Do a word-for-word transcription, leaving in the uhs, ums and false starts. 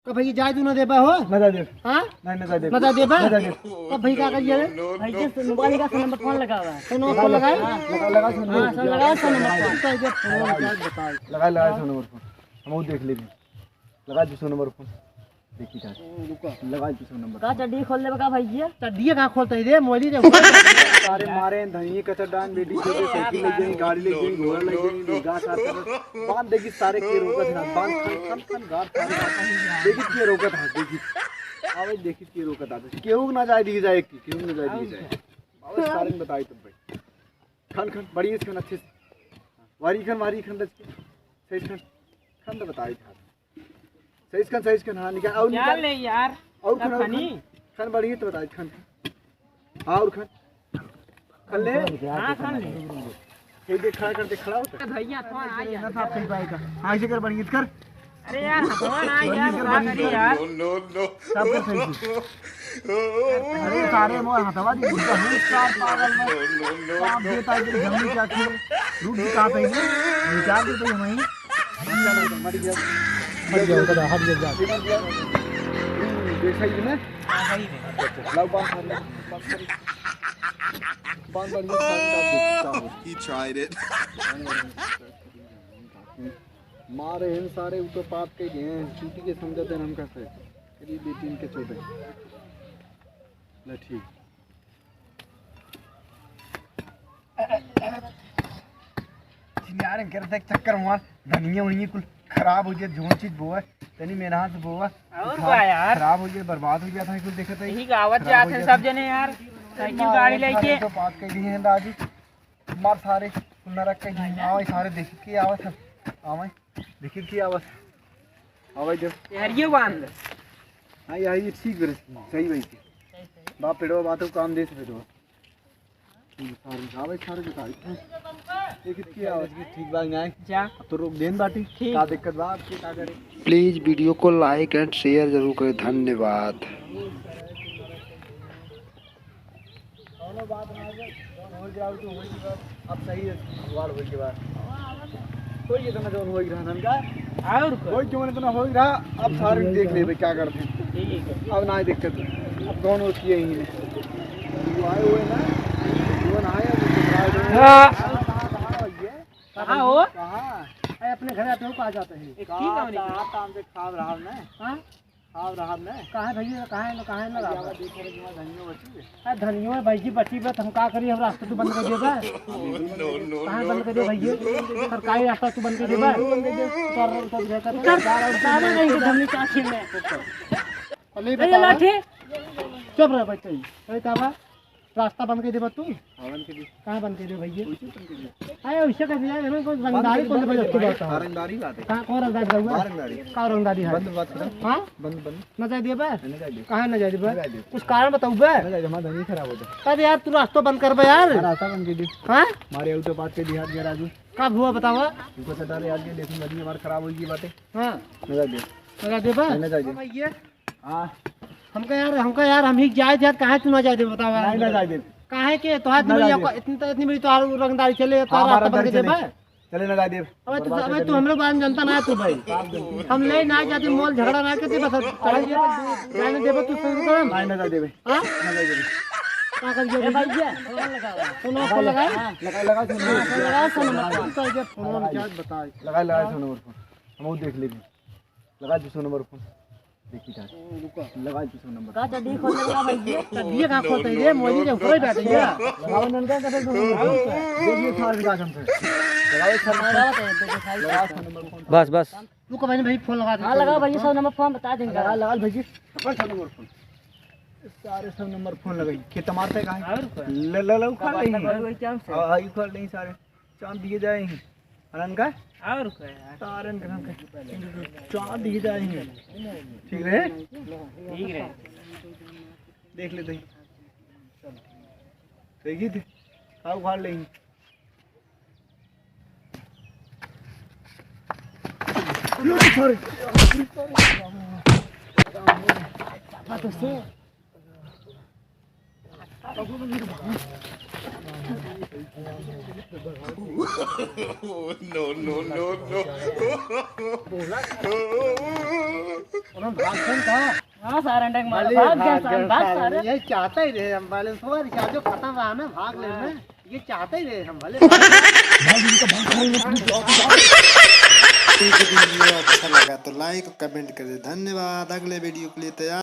का भैया जाए तू ना देबा हो? ना जाए देब। हाँ? नहीं, ना जाए देब। ना जाए देबा? ना जाए देब। अब भैया का करिए रे? भैया से मोबाइल का फोन नंबर फोन लगावा। फोन नंबर फोन लगाए? लगा, लगा, फोन हाँ, नंबर। सब लगाओ, फोन नंबर फोन। तो ये फोन नंबर क्या बताए? लगा, लगा, फोन नंबर फोन। हम वो देख लेंगे। लगा दो सौ नंबर फोन। देखी का। रुको। लगा दो सौ नंबर का फोन। चड्डी खोल लेबे का भैया? चड्डी का खोलते ही रे, मोली रे। सारे मारे धनिये का चड्डान, बेटी छोटे साइकिल ले गई, गाड़ी ले गई, घोड़ा ले गई, गाछ आते बांध देखी सारे के रोकत है, बांध खन, खन, खन, गाड़, खन, खन, देखी के रोकत है, देखी। आवे देखी के रोकत आते। केहू ना जाए दी जाए, केहू ना जाए दी जाए। आवे सारे ने बताई तब भाई। खन, खन, बढ़िया से खन, अच्छे से। वारी खन, वारी खन, रच के। सही खन, खन तो बताई था। सही खन, सही खन, हाँ, निकाल, और क्या निकाल। ले यार? और खन, और खनी? खन, खन बढ़िया तो बताई खन। हाँ, और खन। खन ले। हाँ, खन ले। ये देख, खड़ा कर दे, खड़ा होता। भैया, फोन आ गया। ना साफ सही पाएगा। हाँ, ऐसे कर, बढ़िया कर। अरे यार, हथवा ना यार, बढ़िया कर, बढ़िया कर। यार। सब कर सही से। अरे सारे मोर हथवा दी, गुड्डा है, स्टार पागल में। बाप देता है, तेरी जमीन क्या थी? रुक जी, कहाँ पे है? निकाल दे तो वहीं। मर गया। हट गया, उधर हट गया, जा। देखा ही ना? लाओ, बांध, बांध, बांध, बांध, बांध, बांध। He tried it. मारे हैं सारे, उ तो पाप के गए हैं, चूती के समझते हैं हम कैसे। तेरी बेटी इनके छोटे। ले ठीक। यार, इनके तो एक चक्कर मार, धनिया वनिया कुल खराब हो जाए, जो चीज बोआ, तनी मेहनत से बोआ, और खराब, बा यार। खराब हो जाए, बर्बाद हो जाता है कुल, देखत है। यही गावत खराब जात हो है जाता सब है। जने यार, साइकिल मार गाड़ी यार, लेके। सारे तो पाप के गए हैं दादी, मार सारे, कुल नरक के गए हैं। आवे सारे, देखी के आवत है, आवे, देखी के आवत है, आवे जब। ये हरिये बांध ले। हाँ, यही ठीक बरे, सही भाई के। बाप पेड़वा बात हो, काम दे से पेड़वा। सारे आवे, सारे बताई। ये कितनी आवाज की ठीक बात नहीं। जा। अब तो रोक देन बाटी। ठीक। का दिक्कत बा आपके, का करे? Please video को like and share जरूर करें। धन्यवाद। कौनो बात ना है, जौन हो जाओ तो हो जाओ। अब सही है, जुगाड़ हो के बाद। कोई इतना जौन हो रहा ननका। और कोई जौन इतना हो रहा, अब सारे देख लेबे क्या करते हैं। ठीक है। अब ना दिक्कत। अब कौन होती है यहीं में? वो आए हुए ना, वो ना आए, वो तो हाँ। कहाँ, कहाँ, कहाँ भैया? कहाँ हो? कहाँ? अरे, अपने घर आते हो, कहाँ जाते हैं? एक ठीक है, कहाँ, उन्हीं के। कहाँ काम से खाब रहा ना? हाँ? खाब रहा ना? कहाँ भैया, कहाँ है ना, कहाँ है ना अरे, रहा? आवा देख रहे, तुम्हारा धनियो बची है। अरे, धनियो है भाई जी, बची बात, हम का करी, हम रास्ता तू बंद कर देबा। कहाँ बंद कर दे भैया? सरकारी रास्ता तू बंद कर देबा। उतर, उतर, उतर, उतर, उतर, उतर, उतर, नहीं तो धमनी का छीन ले। अरे, अरे, बतावा। लाठी। चुप रह, बैठ गई। अरे, का बा? रास्ता बंद कर देबा तू? हाँ, बंद कर दे। कहाँ बंद कर दे भैया? वैसे बंद कर दे। अरे, वैसे कर दिया, हमें कोई रंगदारी बंद, कौन बंद, बंद, बंद, बंद। हाँ, रंगदारी बात है। कहाँ, कौन रंगदारी बा? हाँ, रंगदारी। का रंगदारी है? बंद बात करो। हाँ? बंद, बंद। ना जाए देबा? ना जाए दे। कहाँ ना जाए देबा? ना जाए दे। कुछ कारण बताऊ बे? ना जाए दे, हमारा धनिया खराब हो जाए। अरे यार, तू रास्ता बंद कर बे यार। हाँ, रास्ता बंद कर दे। हाँ? हमारे auto park के बिहार गया राजू। कब हुआ बतावा? तुमको सटा रहे यार, ये देखो, नदी हमारी खराब हो गई बातें। हाँ। ना जाए दे। ना जाए देबा? ना जाए दे। हाँ भैया। हाँ। हमका यार, हमका यार, हम ही जाए जात, काहे तू ना जाए दे, बतावा? नहीं, ना जाए दे। काहे के? तोहार ना जाए दे। इतनी तो, इतनी बड़ी तोहार रंगदारी चले, तोहार हमारा रास्ता बंद कर देबा? चले ना जाए दे। अबे तू, बर्बाद कर अबे तू देबे। हमरे बारे में जानता ना तू भाई। हम ले ना जाते, मोल झगड़ा ना करते, बस चले जाते, जाने देबा तू सही काम। नहीं, ना जाए देबे। हाँ? ना जाए देबे। का कर दिया ए भैया? भैया, फोन लगावा। फोन लगा, लगा, लगा, फोन लगा। फोन लगा, फोन लगा। फोन क्या बताए? लगा, लगा, फोन नंबर फोन। हम वो देख लेंगे। लगा दो सौ नंबर फोन। देखी का। रुको। लगा दो सौ नंबर का फोन। चड्डी खोल ले का भैया? चड्डी कहाँ खोलते हैं? ये मोदी के ऊपर ही बैठे हैं। लगाओ ननका का तो देखिए थार विकास हमसे। लगाओ सर। लगा दो सौ नंबर फोन। बस, बस। रुको भाई, भाई फोन लगा दे। हाँ, लगाओ भाई, सौ नंबर फोन बता देंगे। लगा, लगा भाई जी। अपन सौ नंबर फोन। सारे सौ नंबर फोन लगाई। खेत मारते कहाँ? और क्या? ले, ले, ले, उखाड़ ले। वही क्या हमसे? हाँ, हाँ, उखाड़ ले सारे। चाँद दिए जाए हैं। अनन का? और का यार? तारन का हम का? चाँद दिए जाए हैं। ठीक रहे? ठीक रहे। देख लेते हैं। देखी थे? आओ, उखाड़ लेंगे। No, no, no, no। हाँ, सारन डेग मारा, भाग गया, सारन, भाग, सारे। ये चाहता ही रहे हम वाले, सो रिचार्ज खत्म रहा ना, भाग लेना। ये चाहता ही रहे हम वाले। ठीक है, वीडियो अच्छा लगा तो लाइक और कमेंट कर दे। धन्यवाद। अगले वीडियो के लिए तैयार।